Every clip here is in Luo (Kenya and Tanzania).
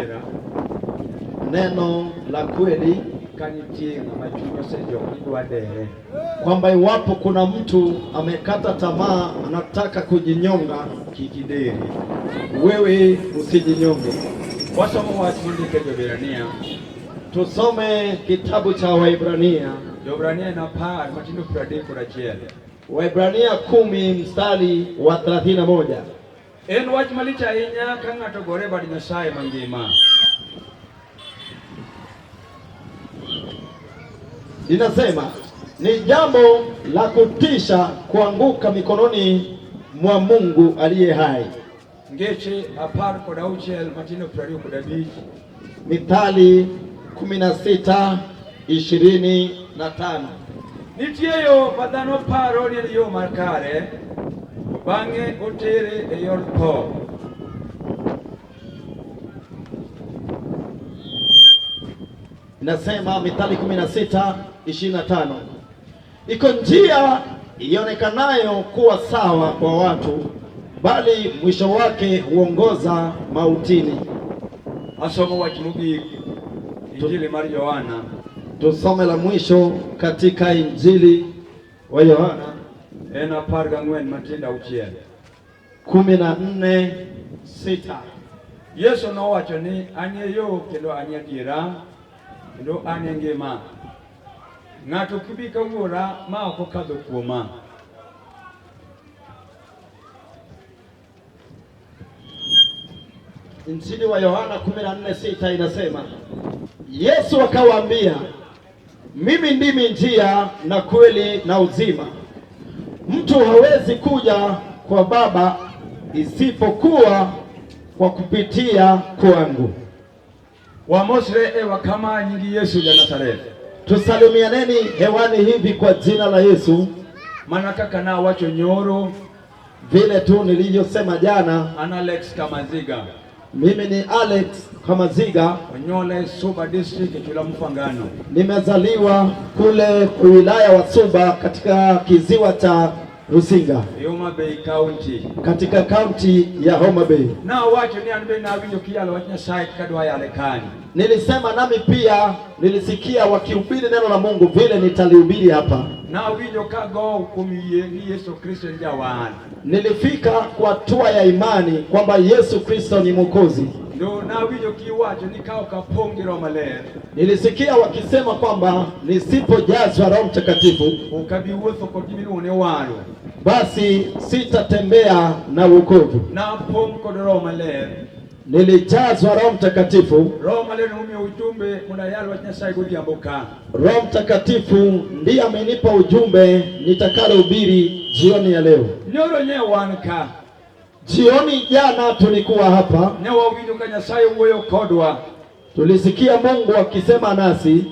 Adiera. Neno la kweli Ka nitie ng'ama chunye osejok ni dwa dere. Kwamba iwapo kuna mtu amekata tamaa anataka kujinyonga, Kik ideri. Wewe usijinyonge. Wasomo wach mondik e Jo-Hibrania. Tusome kitabu cha Waebrania. Jo-Hibrania en 10 matindo 31. Waebrania 10 mstari wa 31. En wach malich ahinya ka ng'ato gore bad Nyasaye mangima. Inasema ni jambo la kutisha kuanguka mikononi mwa Mungu aliye hai. Ngeche 16 matindo 25. Mithali 16:25. Nitie yo ma dhano paro ni en yo makare, to bang'e otere e yor tho. Inasema Mithali 16:25, iko njia ionekanayo kuwa sawa kwa watu, bali mwisho wake huongoza mautini. Asomo wach mogik, Injili mar Yohana. Tusome la mwisho katika Injili wa Yohana. En 14 matindo 6. 14:6. Yesu nowacho ni an e yo kendo an e adiera kendo an e ngima. Ng'ato ok bi ka wuora ma ok okadho kuoma. Injili wa Yohana 14:6 inasema, Yesu akawaambia, mimi ndimi njia na kweli na uzima. Mtu hawezi kuja kwa Baba isipokuwa kwa kupitia kwangu. Wamosre e wakama nyingi Yesu ja Nazareth. Tusalimianeni hewani hivi kwa jina la Yesu, Mana kaka nawacho nyoro, vile tu nilivyosema jana. An Alex Kamaziga. Mimi ni Alex Kamaziga, Onyuola Suba District e chula Mfangano. Nimezaliwa kule wilaya wa Suba katika kiziwa cha Rusinga. E Homa Bay County. Katika kaunti ya Homa Bay. Nawacho ni an be nawinjo kiyalo wach Nyasaye kaka dwa yale kanyo. Nilisema nami pia nilisikia wakihubiri neno la Mungu vile nitalihubiri hapa. Nawinjo ka go kuom yie ni Yesu Kristo en jawar. Nilifika kwa hatua ya imani kwamba Yesu Kristo ni Mwokozi. Ndo nawinjo kiwacho ni ka ok apong' gi Roho Maler, Nilisikia wakisema kwamba nisipojazwa Roho Mtakatifu, ok abi wuotho kod gimiluongo ni warruok. Basi sitatembea na wokovu. Napong' kod Roho Maler. Nilijazwa Roho Mtakatifu. Roho Maler nomiyo ujumbe mondo ayal wach Nyasaye godhiambo ka. Roho Mtakatifu ndiye amenipa ujumbe nitakalo-hubiri jioni ya leo. Nyoro nye wan ka. Jioni jana tulikuwa hapa, Ne wawinjo ka Nyasaye wuoyo kodwa. Tulisikia Mungu akisema nasi,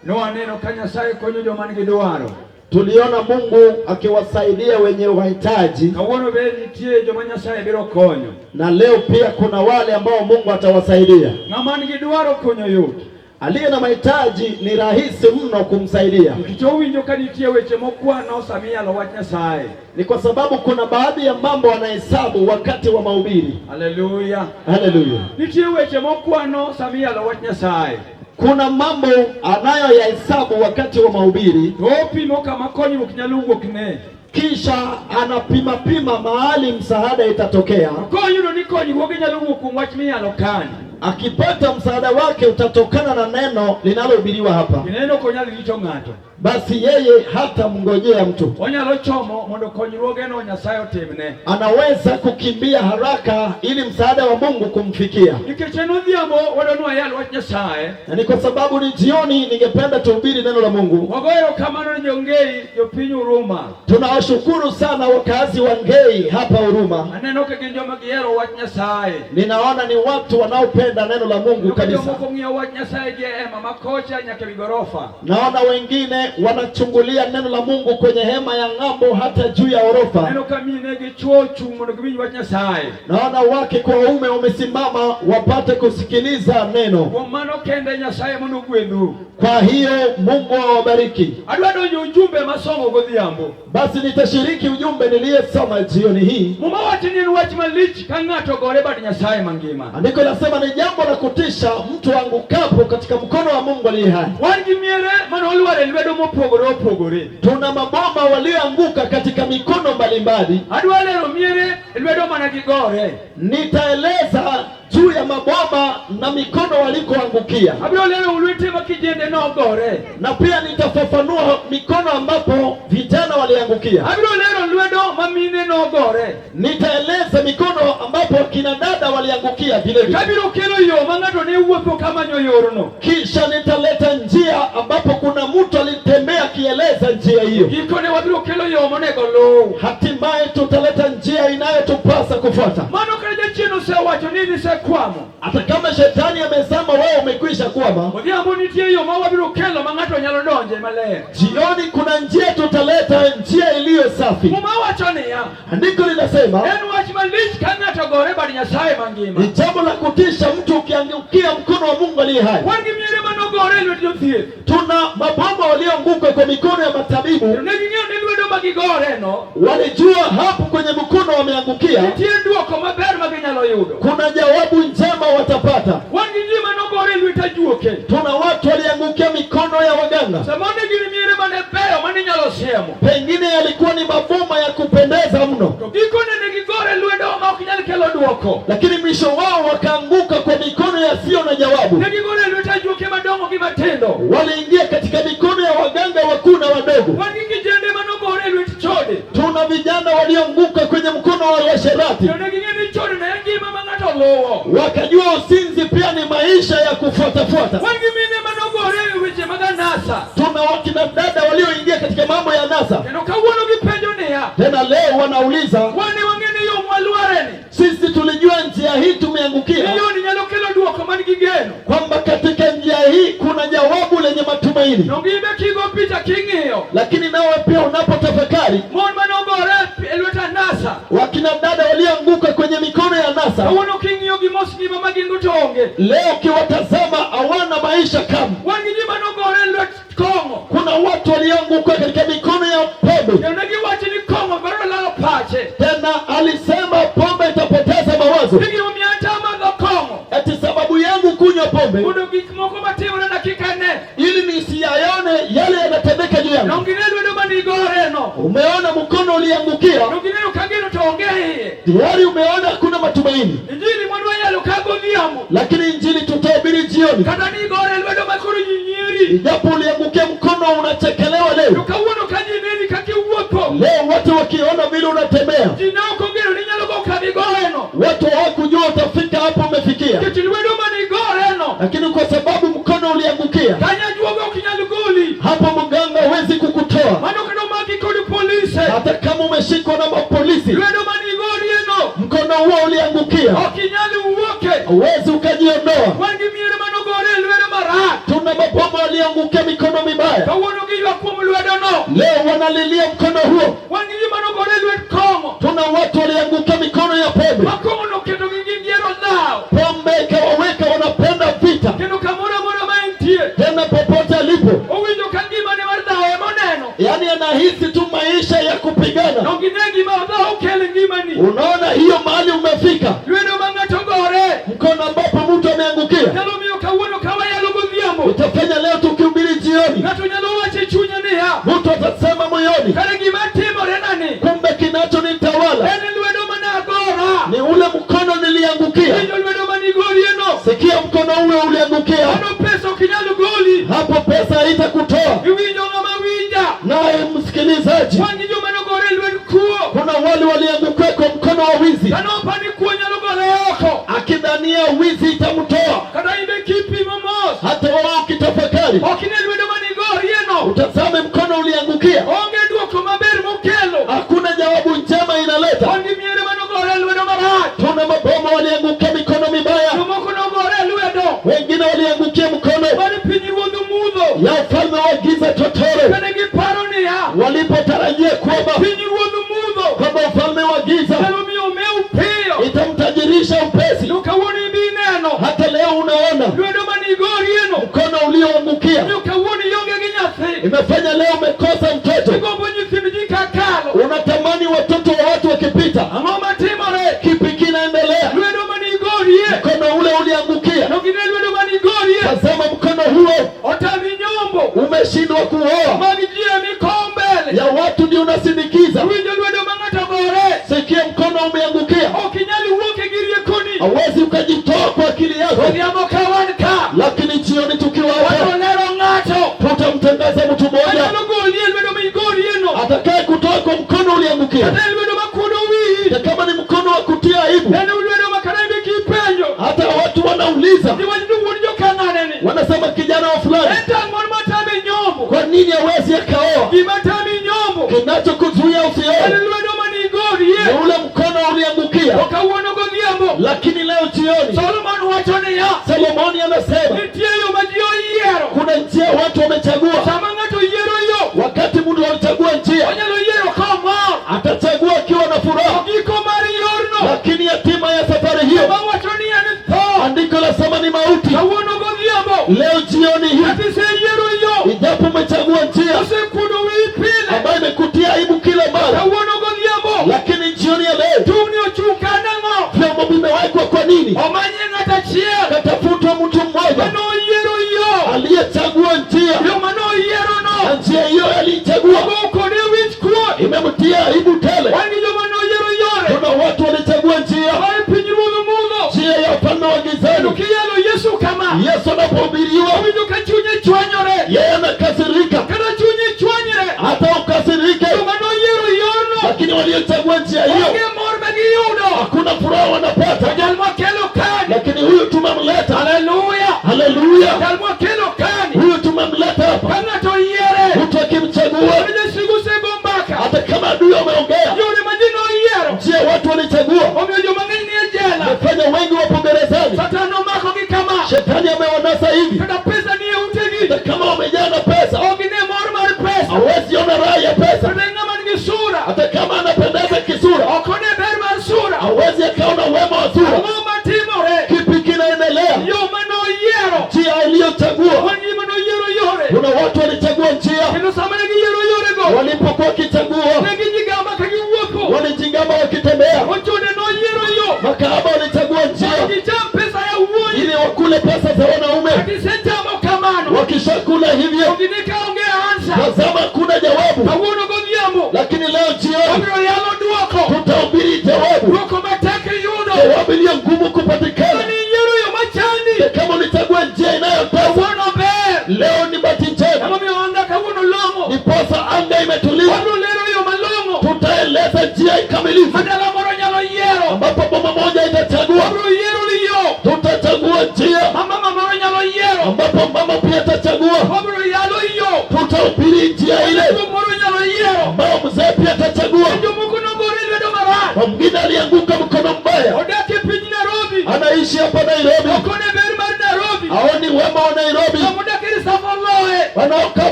Ne waneno ka Nyasaye konyo joma nigi dwaro. Tuliona Mungu akiwasaidia wenye uhitaji, Kawuono be nitie joma Nyasaye biro konyo. Na leo pia kuna wale ambao Mungu atawasaidia. Ng'ama nigi dwaro konyo yot. Aliye na mahitaji ni rahisi mno kumsaidia. Nikech owinjo ka nitie weche mokwano sama iyalo wach Nyasaye. Ni kwa sababu kuna baadhi ya mambo anahesabu wakati wa mahubiri. Haleluya. Haleluya. Nitie weche mokwano sama iyalo wach Nyasaye. Kuna mambo anayoyahesabu wakati wa mahubiri, To opimo kama konyruok nyalo wuok ne. Kisha anapima pima mahali msaada itatokea. Koyudo ni konyruoge nyalo wuok kuom wach miyalo kani. Akipata msaada wake utatokana na neno linalohubiriwa hapa, Ineno ok onyal rito ng'ato. Basi yeye hatamngojea mtu. Onyalo chomo mondo konyruogeno Nyasaye otimne. Anaweza kukimbia haraka ili msaada wa Mungu kumfikia. Nikech en odhiambo wadwa ni wayal wach Nyasaye. Na ni kwa sababu ni jioni, ningependa tuhubiri neno la Mungu. Wagoyo erokamano ne jongei jopiny Huruma. Tunawashukuru sana wakazi wa Ngei hapa Huruma. Aneno ka gin joma gihero wach Nyasaye. Ninaona ni watu wanaopenda neno la Mungu Yudo ka kabisa. jomoko ng'iyo wach Nyasaye gi e hema makocha nyaka ewi gorofa. Naona wengine Wanachungulia neno la Mungu kwenye hema ya ng'ambo, hata juu ya orofa. Aneno ka mine gi chwo ochung' mondo giwinj wach Nyasaye. Naona wake kwa waume wamesimama wapate kusikiliza neno. Kuom mano kende Nyasaye mondo ogwedhu. Kwa hiyo Mungu awabariki. Adwa donjo ujumbe masomo godhiambo. Basi nitashiriki ujumbe niliyesoma jioni hii. Muma wacho ni en wach malich ka ng'ato ogore bad Nyasaye mangima. Andiko linasema ni jambo la kutisha mtu angukapo katika mkono wa Mungu aliye hai. Wan gi miere mane olwar e lwedo mopogore opogore. Tuna maboma walioanguka katika mikono mbalimbali. Adwa lero miere e lwedo mana gigore. Nitaeleza juu ya maboma na mikono walikoangukia, Abiro lero lwete ma kijende nogore. Na pia nitafafanua mikono ambapo vijana waliangukia. Abiro lero lwedo ma mine nogore. Nitaeleza mikono ambapo kina dada waliangukia vile vile. Kabiro kelo yo ma ng'ato ne wuotho kamanyo yorno. Kisha nitaleta njia ambapo kuna mtu alitembea akieleza njia hiyo. Gikone wabiro kelo yo monego luw. Hatimaye tutaleta njia inayotupasa kufuata. Mano kata jachien osewacho ni nisekwamo. Hata kama shetani amesema wewe umekwisha kwama, Odhiambo nitie yo ma wabiro kelo ma ng'ato nyalo donje maler. Jioni kuna njia tutaleta, njia iliyo safi. Muma wacho niya, Andiko linasema en wach malich ka ng'ato ogore bad Nyasaye mangima. Ni jambo la kutisha mtu ukiangukia mkono wa Mungu aliye hai. Wan gi miere manogore e lwet jothieth. Tuna maboma walioanguka kwa mikono ya matabibu. Kendo ne ging'eyo ni lwedo ma gigore no, Walijua hapo kwenye mkono wameangukia, nitie duoko maber ma ginyalo yudo. Kuna jawabu njema watapata. Wan gi ji manogore e lwet ajuoke. Tuna watu waliangukia mikono ya waganga. Samoro ne gin miere mane beyo mane inyalo siemo. Pengine yalikuwa ni maboma ya kupendeza mno, To gikone ne gigore lwedo ma ok nyal kelo duoko. Lakini mwisho wao wakaanguka kwa mikono yasiyo na jawabu. Ne gigore lwet ajuoke madongo gi matindo. Waliingia katika mikono ya waganga wakuu na wadogo. Wan gi kijende manogore e lwet chode. Tuna vijana walioanguka kwenye mkono wa uasherati. Kendo ne ging'eyo ni chode ne en ngima ma ng'ato luwo. Wakajua usinzi pia ni maisha ya kufuatafuata. Wan gi mine manogore e weche mag anasa. Tuna wakina dada walioingia katika mambo ya anasa. Kendo kawuono gipenjo niya, Tena leo wanauliza, wan ne wang'eyo ni yo mwalwareni, sisi tulijua njia hii tumeangukia, ni yo ni nyalo kelo duoko man gi geno. Kwamba katika njia hii kuna jawabu lenye matumaini. Donge kigo picha king'iyo. Lakini nawe pia unapotafakari, Mon manogore e lwet anasa, wakina dada walioanguka kwenye mikono ya anasa, kawuono king'iyo gi mos ngima ma gin go to onge. Leo ukiwatazama hawana maisha kamwe. Wan gi ji manogore e lwet kong'o. Kuna watu walioanguka katika mikono ya pombe. Kendo ne giwacho ni kong'o biro lalo pache. Tena alisema pombe itapoteza mawazo. Ni gimomiyo an tamadho kong'o. Eti sababu yangu kunywa pombe Mondo gik moko matimore dakika ne. ili nisiyaone yale yanatendeka juu yangu. Donge ine lwedo manigore no. Umeona mkono uliangukia. Donge ineno ka geno to onge iye. Tayari umeona hakuna matumaini. Injili mwadwa yalo ka godhiambo. Lakini injili tutahubiri jioni. Kata nigore lwedo makoro ji nyieri. Ijapo uliangukia mkono unachekelewa leo. To kawuono ka ji neni kaka iwuotho. Leo watu wakiona vile unatembea, Ji ne ok ong'eyo ni inyalo go kama igoreno. Watu hawakujua utafika hapo umefikia. Nikech lwedo manigoreno. Lakini kwa sababu mkono uliangukia, Kanyo ajuoga ok nyal goli. Hapo mganga hawezi kukutoa. Mano kendo maki kod polise. Hata kama umeshikwa na mapolisi, Lwedo manigorieno. mkono huo uliangukia, Ok inyal wuoke. Huwezi ukajiondoa. Wan gi miere manogore e lwedo marach. Tuna maboma walioangukia mikono mibaya. Kawuono giywak kuom lwedono. Leo wanalilia mkono huo. Wan gi ji manogore e lwet kong'o. Tuna watu waliangukia mikono ya pombe. Ma kong'o noketo gi gin dhawo. Pombe ikawaweka wanapenda vita. Kendo kamoro amora ma entie, Tena popote alipo, owinjo ka ngimane mar dhawo ema oneno. Yaani anahisi tu maisha ya kupigana. Donge ine gima dhawo kelo e ngimani. Unaona hiyo mahali umefika. Lwedo ma ng'ato gore. Mkono ambapo mtu ameangukia. Nyalo miyo kawuono ka wayalo godhiambo. Utafanya leo tukihubiri jioni. Ng'ato nyalo wacho e chunye niya, Mtu atasema moyoni, kare gima timore nani? Kumbe kinachonitawala En lwedo mane agora. ni ule mkono niliangukia. Winjo lwedo manigorieno. Sikia mkono ule uliangukia. Mano pesa ok inyal goli. Hapo pesa haitakutoa. Iwinjo ng'ama winja. Naye msikilizaji, Wan gi joma nogore e lwet kuo. kuna wale waliangukia kwa mkono wa wizi. Kane opa ni kuo nyalo gole oko. Akidhania wizi itamtoa. Kata in be kipimo mos. Hata wewe ukitafakari, Ok ine lwedo manigorieno. utazame mkono uliangukia. Onge duoko maber mokelo. Hakuna jawabu njema inaleta. Wan gi miere manogore e lwedo marach. Tuna maboma waliangukia mikono mibaya. Jomoko nogore e lwedo. Wengine waliangukia mkono Mar pinyruodh mudho. ya ufalme wa giza totoro, Kane giparo niya, walipotarajia kwamba pinyruodh mudho kwamba ufalme wa giza nyalo miyo omew piyo. itamtajirisha upesi. To kawuono ibi neno Hata leo unaona lwedo manigorieno mkono ulioangukia miyo kawuono ionge gi nyathi. imefanya leo umekosa mtoto. Igombo nyithind ji kakalo. Unatamani watoto wa watu wakipita. Ang'o matimore? Kipi kinaendelea? Lwedo manigorie Mkono ule uliangukia, nogine lwedo manigorie tazama mkono huo otami nyombo umeshindwa kuoa. mag ji emikawo mbele. Ya watu ndio unasindikiza. Winjo lwedo ma ng'ato gore Sikia, mkono umeangukia, ok inyal wuok e gi riekoni. hauwezi ukajitoa kwa akili yako. Odhiambo ka wan ka Lakini jioni tukiwa hapa, wabiro lero ng'ato tutamtangaza mtu mmoja manyalo goli e lwedo migorieno atakaye kutoa kwa mkono uliangukia, kata en lwedo makuodo wiyi hata kama ni mkono wa kutia aibu. en lwedo ma kata imbe kipenjo Hata watu wanauliza, niwach ni wuod jokang'ane ni wanasema kijana wa fulani, en tang'o matami nyombo kwa nini hawezi akaoa? gima tami nyombo Kinachokuzuia en usioe lwedo manigorie ni ule mkono uliangukia. to kawuono godhiambo Lakini leo jioni, Solomon wacho niya Solomoni anasema nitie yo ma ji oyiero kuna njia watu wamechagua. sama ng'ato yiero yo Wakati mtu alichagua njia, onyalo yiero komor atachagua akiwa na furaha, giko mar yorno lakini hatima ya safari hiyo, mawacho ni en tho andiko lasema ni mauti. kawuono godhiambo Leo jioni hii, kata iseyiero yo ijapo umechagua njia osekuodo wiyi pile ambayo imekutia aibu kila mara, kawuono godhiambo lakini jioni ya leo tungni ochung' kanang'o vyombo vimewekwa. Kwa nini? omanye ng'at achiel Katafutwa mtu mmoja manoyiero yo aliyechagua njia, yo manoyierono na njia hiyo aliichagua ogo kode wich kuot imemtia aibu tele. wan gi joma noyiero yore Kuna watu walichagua njia, mar pinyruodh mudho njia ya ufalme wa kendo gizani. kiyalo Yesu kama Yesu anapohubiriwa, owinjo ka chunye chwanyore yeye anakasirika, kata chunye chwanyre hata ukasirike, joma noyiero yorno lakini waliochagua njia hiyo onge mor ma giyudo hakuna furaha wanapata. jal mwakelo kani Lakini huyu tumemleta, haleluya haleluya, jal mwakelo kani huyu tumemleta hapa. ka ng'ato oyiere Mtu akimchagua, jasigu osego mbaka hata kama adui ameongea, yore ma ji noyiero njia watu walichagua omiyo joma ng'eny nie jela amefanya wengi wapo gerezani. Satan omakogi kama Shetani amewanasa hivi, kata pesa nie utegi hata kama wamejaa na pesa, ok gine mor mar pesa hawezi ona raha ya pesa. kata ng'ama nigi sura Hata kama anapendeza kisura, ok one ber mar sura hawezi akaona wema wa sura. ang'o matimore Kipi kinaendelea? yo manoyiero Njia aliyochagua. wan gi manoyiero yore Kuna watu walichagua njia, kendo sama ne giyiero yorego walipokuwa wakichagua ne gijigamba ka giwuotho walijigamba wakitembea. ochune noyiero yo Makahaba walichagua njia gicham pesa ya wuoyi ili wakule pesa za wanaume. kata isechamo kamano Wakishakula hivyo, gine ka onge ansa tazama, kuna jawabu. kawuono godhiambo Lakini leo jioni wabiro yalo duoko tutahubiri jawabu, duoko matek yudo jawabu iliyo ngumu kupatikana. mane iyiero yo machandi Kama ulichagua njia inayotesa, kawuono ber leo ni bahati njema, emomiyo anga kawuono long'o ndiposa anga imetulia. wabiro lero yo malong'o Tutaeleza njia ikamilifu, ma dala moro nyalo yiero ambapo boma moja itachagua. wabiro yiero li yo Tutachagua njia ma mama moro nyalo yiero ambapo mama pia atachagua. wabiro yalo yo Tutahubiri njia ile jo moro nyalo yiero ambayo mzee pia atachagua. jomoko nogore lwedo marach Kwa mwingine alianguka mkono mbaya, odak e piny Nairobi anaishi hapa Nairobi, ok one ber mar Nairobi haoni wema wa Nairobi. ng'ama odak e Risafu oloye Wanaokaa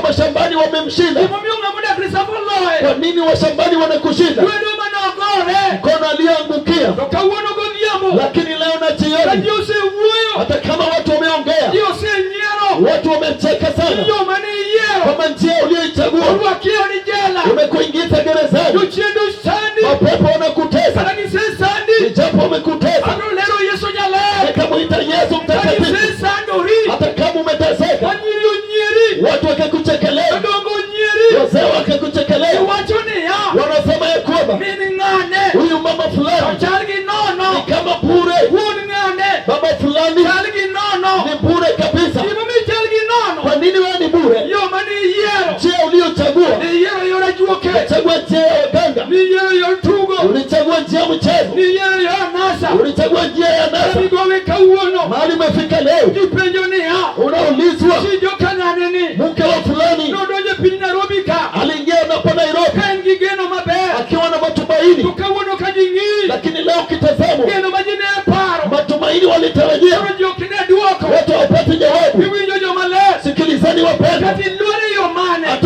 mashambani wamemshinda. gimomiyo ng'ama odak Risafu oloye Kwa nini washambani wanakushinda? lwedo manogore Mkono aliyoangukia. to kawuono godhiambo Lakini leo na ka jioni, ji osewuoyo hata kama watu wameongea, ji osenyiero watu wamecheka sana yo mane iyiero kwamba njia uliyoichagua orwaki e od jela imekuingiza gerezani, jochiende osandi mapepo wanakutesa, kata gisesandi ijapo wamekutesa. abiro lero Yesu jaler Nikamwita Yesu ka mtakatifu, gisesandori hata kama umeteseka, wanyiri onyieri watu wakikuchekelea, jodongo onyieri wazee wakikuchekelea, iwacho niya wanasema ya kwamba min ng'ane huyu mama fulani chal gi nono ni kama bure, wuon ng'ane baba fulani chal gi nono ni bure kabisa. gimomiyo chal gi nono Kwa nini wewe ni bure? yo mane iyiero Njia uliyochagua, niyiero yor ajuoke ulichagua njia ya waganga, niyiero yor tugo ulichagua njia ya mchezo, niyiero yor anasa ulichagua njia ya nasa. amigowe kawuono Mahali umefika leo, jipenjo niya unaulizwa chi joka ng'ane ni mke wa fulani nodonjo e piny Nairobi ka aliingia napo Nairobi ka en gi geno maber akiwa na matumaini, to kawuono ka ji ng'iyi lakini leo ukitazama geno ma ji ne paro matumaini walitarajia, koro ji ok ne duoko watu hawapati jawabu. iwinjo joma ler Sikilizeni wapendwa, kata iluoro e yo mane hata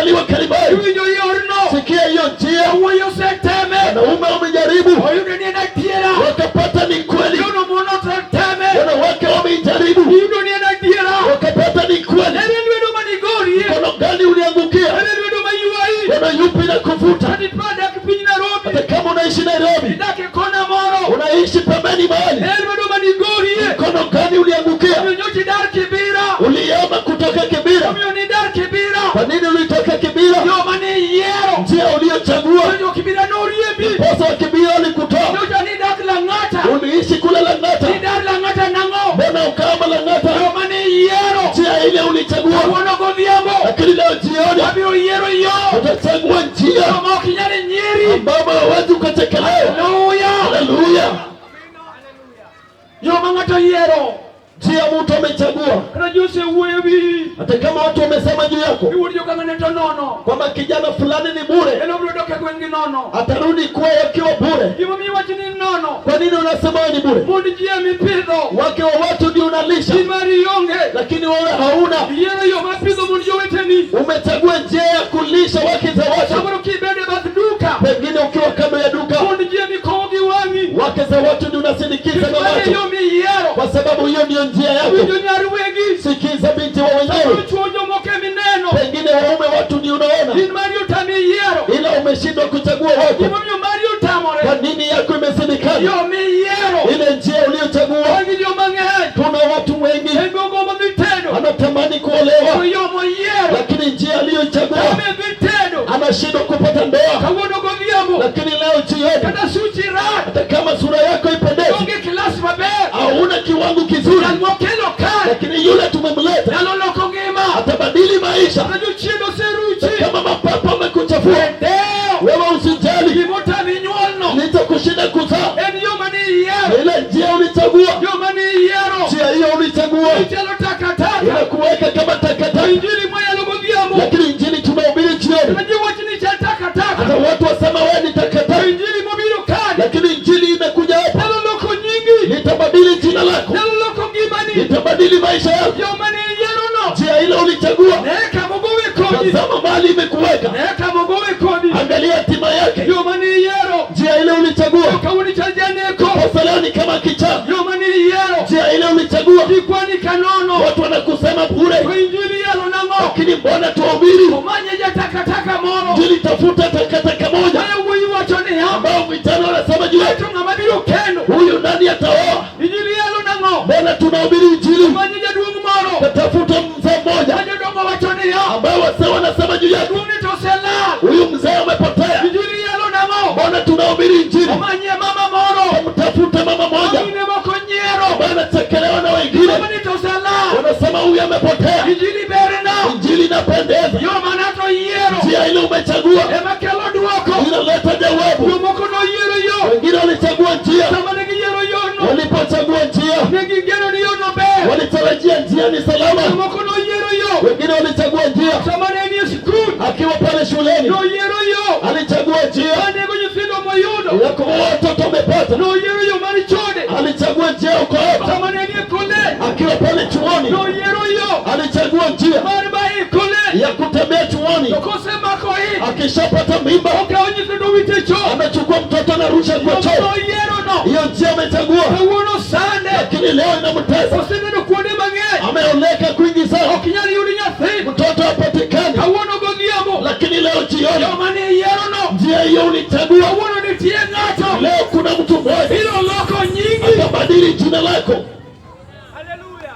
Iliyoandaliwa Kalvari. Iwinjo yorno. Sikia hiyo njia, Yawuoyi oseteme. wanaume wamejaribu, Oyudo ni en adiera. wakapata ni kweli. Jono mon oseteme. Wanawake wameijaribu, Iyudo ni en adiera. wakapata ni kweli. Ere lwedo manigorie. Mkono gani uliangukia? Ere lwedo maywayi. Mkono yupi na kuvuta? Kata idak piny Nairobi. Hata kama unaishi Nairobi, Idak e kona moro. unaishi pembeni mahali, Ere lwedo manigorie. mkono gani uliangukia? Omiyo nyocha idar Kibera. Ulihama kutoka Kibera. Omiyo nidar Kibera. Kwa nini ulitoka Kibera? Yo mane iyiero. Njia uliyochagua, Jo Kibera noriembi. posa wa Kibera walikutoa. Nyocha nidak Lang'ata. Uliishi kule Lang'ata, Nidar Lang'ata nang'o? mbona ukahama Lang'ata? Yo mane iyiero. Njia ile ulichagua, Kawuono godhiambo. lakini leo jioni Wabiro yiero yo. utachagua njia Yo ma ok inyal nyieri. ambayo hauwezi ukachekelewa. Haleluya. Haleluya! Yo ma ng'ato yiero. Njia mtu amechagua, Kata ji osewuoyo e wiyi. hata kama watu wamesema juu yako Ni wuod jokang'ane to nono. kwamba kijana fulani ni bure, En obiro dok e gweng' gi nono. atarudi kuwa wakiwa bure. Gimomiyo iwacho ni nono. Kwa nini unasema wewe ni bure? Mond ji emipidho. Wake wa watu ndio unalisha, In mari ionge. lakini wewe hauna. Iyiero yo mar pidho mond joweteni. Umechagua njia ya kulisha wake za watu, Samoro kibedo e bath duka. pengine ukiwa kando ya duka, Mond ji emikowo gi wang'i. wake za watu ndio unasindikiza na Mano e macho, yo miyiero. kwa sababu hiyo ndiyo njia yako. Winjo nyar wegi. Sikiza binti wa Samoro wenyewe, chuo jomoko emineno. pengine waume watu ndio unaona, In mari otami yiero. ila umeshindwa kuchagua wake. Gimomiyo mari otamore. Kwa nini yako imesindikana? Yo miyiero. Ile njia uliyochagua. Wan gi joma ng'eny. Tuna watu wengi En gogombo dhi tedo. anatamani To kuolewa, yo moyiero. lakini njia aliyochagua Tame dhi tedo. anashindwa kupata ndoa. Kawuono godhiambo. Lakini leo jioni, Kata suchi rach. hata kama sura yako ipendezi, Onge kilas maber. hauna kiwango kizuri, Jal mokelo kae. lakini yule tumemleta Nyalo loko ngima. atabadili maisha. Kata jochiende oseruchi. Kama mapepo amekuchafua Dewo. wewe, usijali, Gimotami nyuolno. nitakushinda kuzaa. En yo mane iyiero. Ile njia ulichagua, Yo mane iyiero. njia hiyo ulichagua Ichalo takataka. inakuweka kama takataka, Injili mwayalo godhiambo. lakini injili tunahubiri jioni, Kata ji wach ni chal takataka. hata watu wasema wewe ni takataka, Injili mobiro kani. lakini injili imekuja hapa, Nyalo loko nyingi. nitabadili jina lako, Nyalo loko ngimani. nitabadili maisha yako. Yo mane iyiero no. Njia ile ulichagua, Ne kama ogowe kodi. tazama mahali imekuweka, Ne kama ogowe kodi. angalia hatima yake. Yo mane iyiero. Njia ile ulichagua, Kawuono chal janeko. sasa leo ni kama kichaa. Yo mane iyiero. Njia ile ulichagua, Ji kwani kanono. watu wanakusema To bure, injili yalo nang'o? lakini mbona tuhubiri Omanye jatakataka moro. Injili? Tafuta takataka moja Mane wuoyi wacho niya. ambao vijana wanasema juu yake, To ng'ama biro kendo. huyu nani ataoa? Injili yalo nang'o? Mbona tunahubiri injili? Omanye jaduong' moro. Tatafuta mzee mmoja Ma jodongo wacho niya. ambao wazee wanasema juu yake, Jaduong' ni to oselal. huyu mzee amepotea. Injili yalo nang'o? Mbona tunahubiri injili? Omanye mama moro. Mtafute mama mmoja Mine moko nyiero. ambaye anachekelewa na wengine, Mama ni to oselal. wanasema huyu amepotea. Injili berna. Injili inapendeza, Yo mane to yiero. njia ile umechagua Ema kelo duoko. inaleta jawabu. Jomoko noyiero yo. Wengine walichagua njia, Sama ne giyiero yono. walipochagua njia Ne gigeno ni yono ber. walitarajia njia ni salama. Jomoko noyiero yo. Wengine walichagua njia Sama ne nie skul. akiwa pale shuleni, Noyiero yo. alichagua njia Manego nyithindo moyudo. ya kuwa watoto wamepata, Noyiero yo mar chode. alichagua njia uko hapa, Sama ne nie college. akiwa pale chuoni, Noyiero yo. alichagua njia Mar bayi college. ya kutembea chuoni. To kosemako ich. Akishapata mimba, Okawo nyithindo wite cho. amechukua mtoto anarusha kwa choo. Noyiero no. Hiyo njia amechagua, Kawuono sande. lakini leo inamtesa. Oseneno kuonde mang'eny. Ameoleka kwingi sana, Ok inyal yud nyathi. mtoto hapatikani. Kawuono godhiambo. Lakini leo jioni, Joma ne yiero no. njia hiyo ulichagua, Kawuono nitie ng'ato. leo kuna mtu mmoja Biro loko nyingi. atabadili jina lako.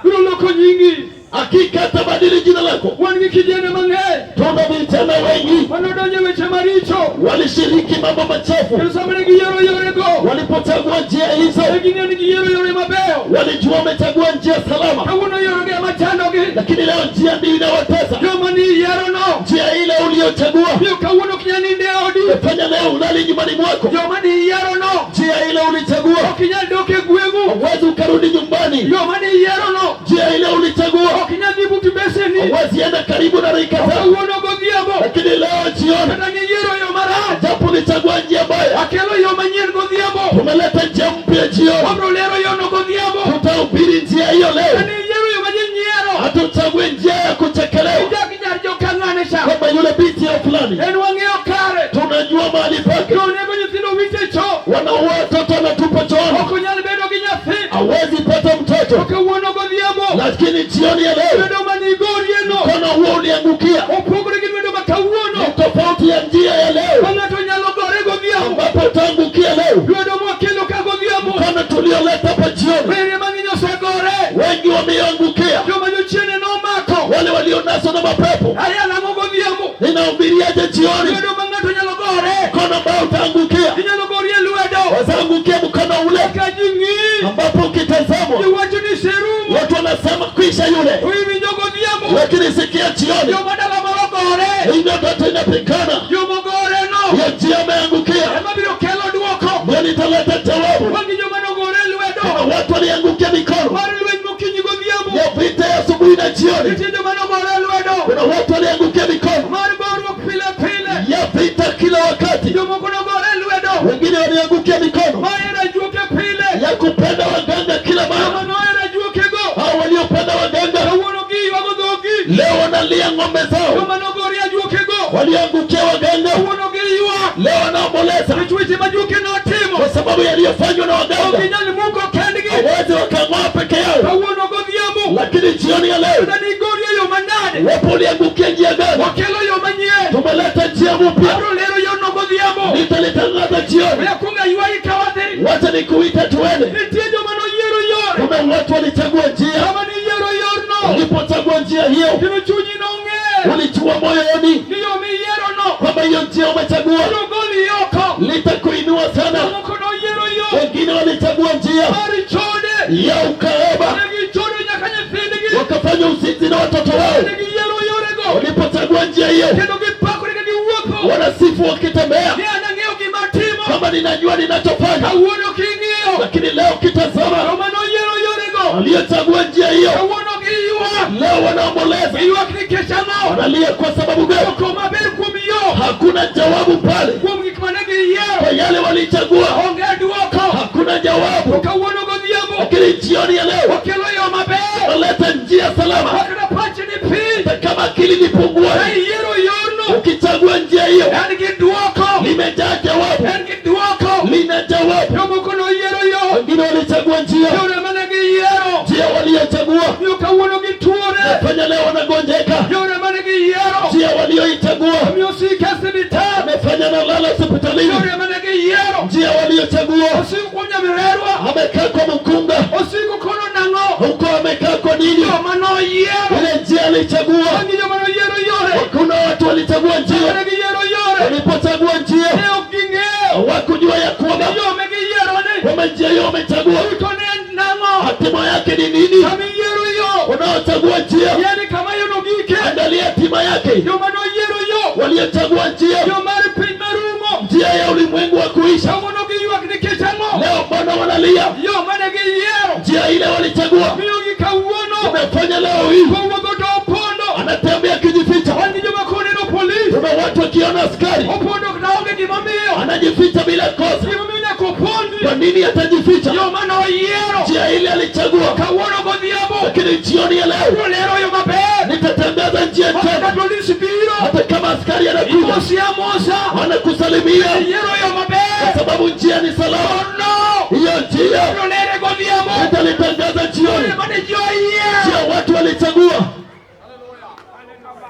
Biro loko nyingi. Hakika atabadili jina lako. Wan gi kijende mang'eny. Tuna vijana wengi Manodonjo e weche maricho. walishiriki mambo machafu, Kendo sama ne giyiero yorego. walipochagua njia hizo Ne ging'eyo ni giyiero yore mabeyo. walijua wamechagua njia salama, Kawuono yorego ema chandogi. lakini leo njia ndiyo inawatesa. Joma ni yiero no. Njia ile uliyochagua Miyo kawuono ok inyal nindo e odi. imefanya leo ulali nyumbani mwako. Joma ni yiero no. Njia ile ulichagua Ok inyal dok e gweng'u. huwezi ukarudi nyumbani. Joma ni yiero no. Njia ile ulichagua Ok inyal dhi but mbeseni. huwezi enda karibu na rika zako, Kawuono godhiambo. lakini leo jioni, Kata niyiero yo marach. japo ulichagua njia mbaya, Akelo yo manyien godhiambo. tumeleta njia mpya jioni. Wabro lero yono godhiambo. Tutahubiri njia hiyo leo. Kata niyiero yo ma ji nyiero. Hatuchagui njia ya kuchekelewa Ijak nyar jokang'ane cha. kwamba yule binti gani? En wang'eyo kare. Tunajua mahali pake. Jonego nyithindo wite cho. Wanaua watoto wanatupa chooni, Ok onyal bedo gi nyathi. hawezi pata mtoto. To kawuono godhiambo. Lakini jioni ya leo Lwedo manigorieno. mkono huo uliangukia Opogore gi lwedo ma kawuono. ni tofauti ya njia ya leo Ma ng'ato nyalo gore godhiambo. ambapo utaangukia leo. Lwedo mwakelo ka godhiambo. Mkono tulioleta hapa jioni, Rere mang'eny osegore. wengi wameangukia, Joma jochiende nomako. wale walionaswa na mapepo. Ayalang'o godhiambo. Ninahubiriaje jioni? Lwedo ma ng'ato nyalo gore. Mkono ambao utaangukia, Inyalo gorie lwedo. wazaangukia mkono ule Ka ji ng'i. ambapo ukitazamwa Jiwacho ni serumo. watu wanasema kwisha yule, To iwinjo godhiambo. lakini sikia jioni Joma dala moro gore. hiyo ndoto inapikana, Jomogore no. hiyo njia ameangukia, Ema biro kelo duoko. ndio nitaleta jawabu. Wangi joma nogore lwedo. Kuna watu waliangukia mikono Mar lweny mokinyi godhiambo. ya vita ya asubuhi na jioni. Nitie joma nogore lwedo. Kuna watu waliangukia mikono Mar goruok pile pile. ya vita kila wakati, Jomoko nogore lwedo. wengine waliangukia mikono Mar hero ajuoke pile. ya kupenda waganga kila Joma mara. nohero ajuokego. Hao waliopenda waganga Kawuono giywago dhogi. leo wanalia ng'ombe zao, Joma nogore ajuokego. waliangukia waganga Kawuono giywak. leo wanaomboleza Nikech weche ma ajuoke notimo. kwa sababu yaliyofanywa na Ok waganga. ginyal muko kendgi. Hawezi wakang'oa peke yao, Kawuono godhiambo. lakini jioni ya leo Kata nigorie yo manade. wapo uliangukia njia gani? Wakelo yo manyien. Tumeleta njia mpya, Abiro lero yorno godhiambo. nitalitangaza jioni. We akwongo aywagi ka wadhi. Wacha nikuite tuende. Nitie joma noyiero yore. Kuna watu walichagua njia, Kama niyiero yorno. ulipochagua njia hiyo Kendo chunyi nong'eyo. ulijua moyoni Ni yo miyierono. kwamba hiyo njia umechagua Biro goli oko. litakuinua sana. Jomoko noyiero yo. Wengine walichagua njia Mar chode. ya ukahaba, Ne gichodo nyaka nyithindgi. wakafanya uzinzi na watoto wao. Ne giyiero yorego. Walipochagua njia hiyo, Kendo gipakore ka giwuotho. wanasifu wakitembea Ni an ang'eyo gima atimo. kama ninajua ninachofanya, Kawuono king'iyo. lakini leo ukitazama, Joma noyiero yorego. waliochagua njia hiyo Kawuono giywak. leo wanaomboleza, Giywak nikech ang'o? wanalia kwa sababu gani? Dwoko maber kuom yo. Hakuna jawabu pale Kuom gik mane giyiero. kwa yale walichagua, Onge dwoko. hakuna To jawabu. kawuono godhiambo. Lakini jioni ya leo Wakelo yo maber. wanaleta njia salama, Wakata pachi ni piny. hata kama akili ni pungua. Ka iyiero yorno. Ukichagua njia hiyo, En gi dwoko. limejaa jawabu, En gi dwoko. lina jawabu. Jomoko noyiero yo. Wengine walichagua njia, Yore mane giyiero. njia waliochagua Miyo kawuono gituore. nafanya leo wanagonjeka, Yore mane giyiero. njia walioichagua Miyo osike e osiptal. amefanya nalala hospitalini, Yore mane giyiero. njia waliochagua Osiko kuom nyamirerwa. amekaa kwa mkunga Osiko kono nang'o. huko, amekaa kwa nini? Joma noyiero. Ile njia alichagua. Wangi joma noyiero yore. Kuna watu walichagua njia, Mane giyiero yore. walipochagua njia Ne ok ging'eyo. hawakujua ya kwamba Ni yo me giyiero ni. kwamba njia hiyo wamechagua Duto ne en nang'o. hatima yake ni nini. Kama iyiero yo. Wanaochagua njia, Yani kama yo nogike. angalia hatima yake. Joma noyiero yo. Waliochagua njia, Yo mar piny marumo. njia ya ulimwengu wa kuisha, Kawuono giywak nikech ang'o? leo mbona wanalia? Yo mane giyiero. Njia ile walichagua Miyogi kawuono. imefanya leo hii Kowuotho to opondo. anatembea akijificha. Wan gi joma koneno polis. Kuna watu wakiona askari Opondo kata onge gimomiyo. anajificha bila kosa. Gimomiyo nyaka opondi. Kwa nini atajificha? Yo mane oyiero. Njia ile alichagua, Kawuono godhiambo. lakini jioni ya leo Biro lero yo maber. nitatangaza njia Kata njema, polis biro. hata kama askari anakuja Imosi amosa. anakusalimia, Yiero yo kwa maber. sababu njia ni salama. No. Hiyo njia Biro lere godhiambo. nitalitangaza jioni. Yore mane ji oyiero. Njia watu walichagua,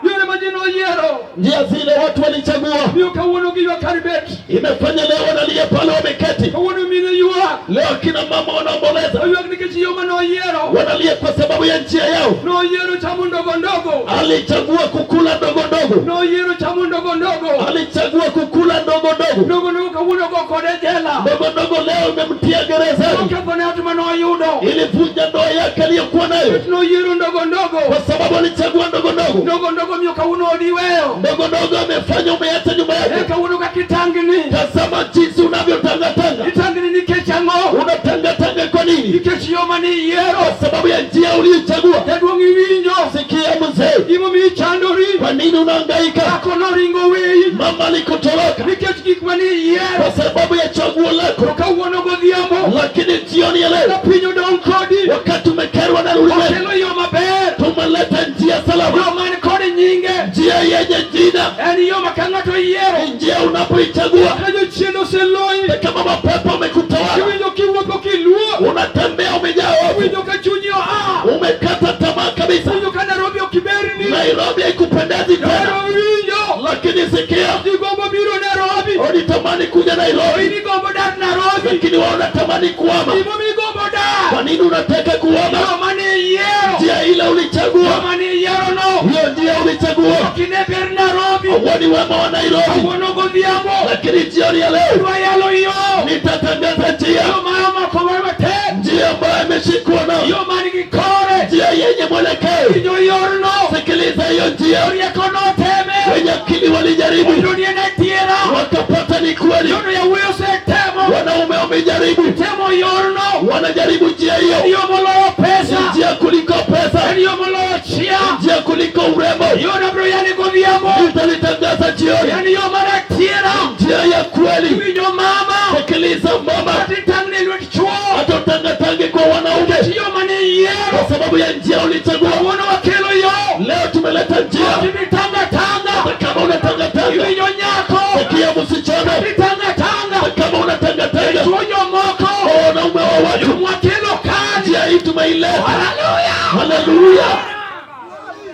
Yore ma ji noyiero. njia zile watu walichagua Miyo kawuono giywak kar bet. imefanya leo wanalia pale wameketi. Kawuono mine ywak. Leo kina mama wanaomboleza, Oywak nikech yo mane oyiero. wanalia kwa sababu ya njia yao. Noyiero chamo ndogo ndogo. Alichagua kukula ndogo ndogo, Noyiero chamo ndogo ndogo. alichagua kukula ndogo ndogo Ndogo ndogo kawuono go kode jela. ndogo ndogo, leo imemtia gerezani. Oketho ne ot mane oyudo. Ilivunja ndoa yake aliyokuwa nayo Noyiero ndogo ndogo. kwa sababu alichagua ndogo ndogo. Ndogo ndogo miyo kawuono odi weyo. Ndogo ndogo amefanya umeacha nyumba E yako. kawuono kaka itangni. Tazama jinsi unavyotangatanga. Itangni nikech ang'o? Unatangatanga kwa nini? Nikech yo mane iyiero. Kwa sababu ya njia uliyochagua. Jaduong' iwinjo. Sikia mzee, Gimomiyo ichandori. kwa nini unahangaika? Dhako noringo weyi. Mama alikutoroka Nikech gik mane iyiero. kwa sababu ya chaguo To lako, kawuono godhiambo. lakini jioni ya Ka leo, piny odong' kodi. wakati umekerwa na ulimwengu, Okelo yo maber. tumeleta Tunaleta njia salama, Yo man kod nyinge. Njia yenye jina, En yo ma ka ng'ato oyiero. Ni njia unapoichagua. Ka jochien oseloyi. Kama mapepo amekutawala, Iwinjo kiwuotho kiluor. Unatembea umejaa hofu, Iwinjo ka chunyi oa. Umekata tamaa kabisa. Iwinjo ka Nairobi ok iberni. Nairobi haikupendezi tena, Pero iwinjo. Lakini sikia, Igombo biro Nairobi. Ulitamani kuja Nairobi, In igombo dak Nairobi. Lakini wewe unatamani kuhama. Gimomiyo igombo dak. Kwa nini unataka kuhama? Yo mane iyiero. Njia ile Yo ulichagua, mane iyiero no. Hiyo njia ulichagua. Ok ine ber Nairobi. Huoni wema wa Nairobi, Kawuono godhiambo. Lakini jioni ya leo Adwa yalo yo. Nitatangaza njia, Yo ma omako matek. Njia ambayo imeshikwa nao, Yo man gi kore. Njia yenye mwelekeo. Winjo yorno. Sikiliza hiyo njia. Rieko noteme. Wenye akili walijaribu, Oyudo ni en adiera. Wakapata ni kweli. Yono yawuoyi osetemo. Wanaume wamejaribu, Temo yorno. Wanajaribu njia hiyo. En yo moloyo pesa. Njia kuliko pesa, En yo moloyo chia. Njia kuliko urembo. Yono abiro yale godhiambo. Nitalitangaza jioni, En yo mar adiera. Njia ya kweli. Winjo mama. Sikiliza mama, Kata itang'ne lwet chuo. Hata utangatange kwa wanaume, Yo mane iyiero. Kwa sababu ya njia ulichagua. Kawuono wakelo yo. Leo tumeleta njia. Ok ibi tangatanga. Hata kama unatangatanga, Iwinjo nyako. Sikia msichana. Itangatanga. Hata kama unatangatanga, Chuo jomoko. Kwa wanaume wa watu. Mwakelo kani. Njia hii tumeileta. Haleluya. Haleluya.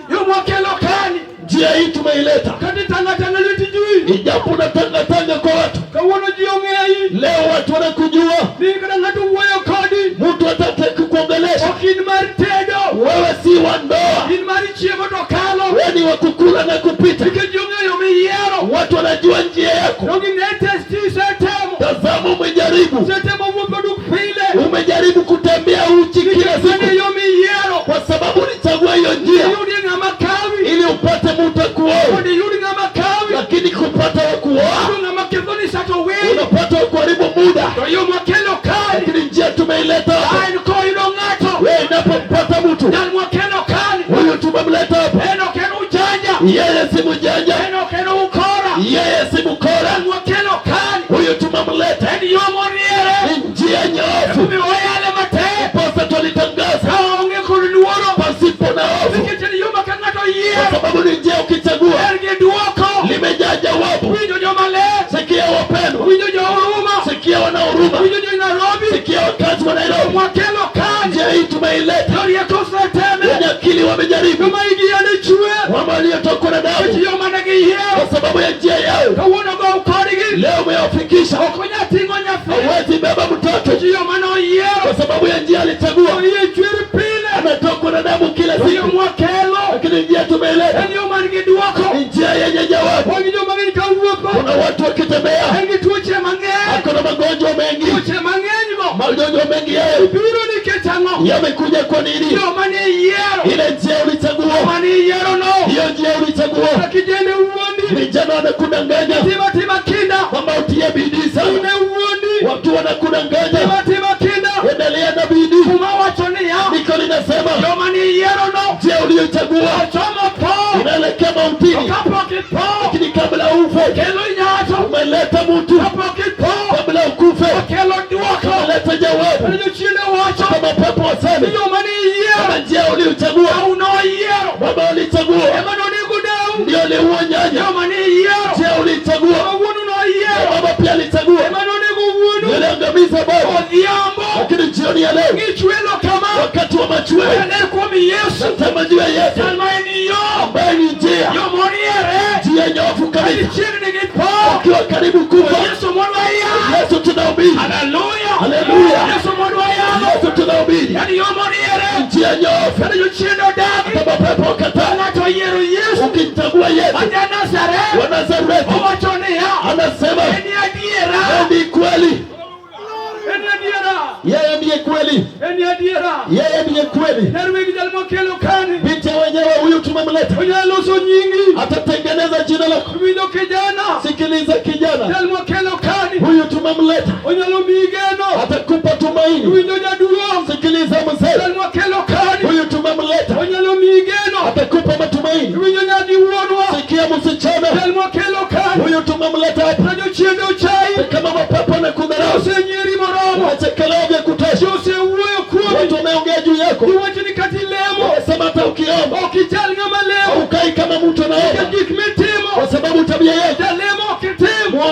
Yo mwakelo kani. Njia hii tumeileta. Kata itangatanga lweti ji. Ijapo unatangatanga kwa watu. Kawuono ji ong'eyi. Leo watu wanakujua. Ni kata ng'ato wuoyo kodi. Mtu atataka kukuongelesha. Ok in mar tedo. Wewe si wa ndoa. In mar chiemo to kalo. Wewe ni wa kukula na kupita. Nikech ji ong'eyo miyiero. Watu wanajua njia yako. To gine testi isetemo. Tazama, umejaribu. Isetemo wuotho duk pile. Umejaribu kutembea uchi kila Nikech siku. mano e yo miyiero. Kwa sababu ulichagua hiyo njia. Iyudi ng'ama kawi. Ili upate mtu akuoe. Mondo iyud ng'ama kawi. Lakini kupata wa kuoa, Iyud ng'ama kethoni sa to winy. Unapata wa kuharibu muda. To yo mwakelo kani. Lakini njia tumeileta hapa. En koyudo ng'ato. Wewe unapompata mtu, Jal mwakelo kani. Huyu tumemleta hapa. En ok en ujanja. Yeye si mjanja. En ok en ukora. Yeye si mkora. Jal mwakelo kani. Huyu tumemleta. En yo moriere. Ni njia nyoofu. Emomiyo wayale matek. Ndiposa tulitangaza. Ka onge kod luoro. Pasipo na hofu. Nikech en yo ma ka ng'ato oyiero. Kwa sababu ni njia ukichagua. En gi duoko. Limejaa jawabu. Winjo joma ler. Sikia wapendwa. Winjo jo huruma. Sikia wana huruma. Winjo jo Nairobi. Sikia wakazi wa Nairobi. Mwakelo kani. Njia hii tumeileta. Jorieko oseteme. Wenye akili wamejaribu. Joma igi yande chwe. Mama aliyetokwa na damu. Nikech yo mane giyiero. Kwa sababu ya njia yao. Kawuono go kodgi. Leo umewafikisha. Ok onyal ting'o nyathi. Hawezi beba mtoto. Nikech yo mane oyiero. Kwa sababu ya njia alichagua. Iye chwer pile. Anatokwa na damu kila To yo siku. mwakelo. Lakini njia tumeileta. En yo man gi duoko. Ni njia yenye jawabu. Wan gi joma ng'eny kawuotho. Kuna watu wakitembea. En gi tuoche mang'eny. Ako na magonjwa mengi. Tuoche mang'eny go. Magonjwa mengi yayo. Biro nikech ang'o? Yamekuja kwa nini? Yo mane iyiero. Ile njia ulichagua. Mane iyiero no. Hiyo njia ulichagua. Kata kijende wuondi. Vijana wanakudanganya. Tima tima kinda. Kwamba utie bidii sana. Une wuondi. Watu wanakudanganya. Tima tima kinda. Endelea na bidii. Muma wacho niya. Ndiko linasema. Yo mane iyiero no. Njia uliyochagua. Ochomo tho. Inaelekea mautini. To kapok itho. Lakini kabla ufe. Kelo nyato. Umeleta mtu. Kapok itho. Kabla ukufe. Okelo duoko. Umeleta jawabu. Kendo jochiende wacho. Kama pepo waseme. Yo mane iyiero. Kama njia uliyochagua. Au noyiero. Baba ulichagua. Ema nonego dau. Ndio aliua nyanya. Yo mane iyiero. Njia ulichagua. Baba wuonu noyiero. Baba pia alichagua. Ema nonego wuonu. Ndio aliangamiza baba. Odhiambo. Lakini jioni ya leo. Gichwelo kama. Wakati wa machweo. Ler kuom Yesu. Nasema juu ya Yesu. Jal ma en yo. Ambaye ni njia. Yo moriere. Njia nyofu kabisa. Chiegni gi tho. Ukiwa karibu kufa. Yesu mwadwa yalo. Yesu tunahubiri. Haleluya. Haleluya. Yesu mwadwa yalo. Yesu tunahubiri. Yani yo moriere. Njia nyofu. Kata jochiende odagi. Hata mapepo wakataa. Ng'ato oyiero Yesu. Ukimchagua Yesu. Ma ja Nazareth. Wa Nazareti. Owacho niya. Anasema. En adiera. Ni kweli. En adiera. Yeye ndiye kweli. En adiera. Yeye ndiye kweli. Nyar weg jal mokelo kani. Binti wenyewe huyu tumemleta. Onyalo loso nyingi. Atatengeneza jina lako. Winjo kijana. Sikiliza kijana. Jal mokelo kani. Huyu tumemleta. Onyalo miyi geno. Atakupa tumaini. Winjo jaduong'. Sikiliza mzee. Jal mokelo kani. Huyu tumemleta. Onyalo miyi geno. Atakupa matumaini. Winjo nyadhi wuonwa. Sikia msichana. Jal mokelo kani. Huyu tumemleta hapa. Na jochiende ochayi. Kama mapepo na kudharau. Osenyieri moromo. Umechekelewa vya kutosha. Osewuoyo kuomi. Watu wameongea juu yako. Giwacho ni kata ilemo. Wamesema hata ukiomba. Ok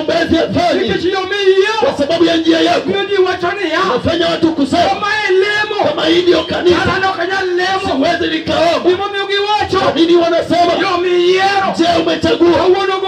Mwombezi hafanyi Nikech yo miyiero kwa sababu ya njia yako. Miyo ji wacho niya, Nafanya watu kusema kama e lemo, kama hii ndiyo kanisa, kata ne ok anyal lemo. Siwezi nikaomba. Gimomiyo giwacho, Kwa nini wanasema? Yo miyiero Je, umechagua? Kawuono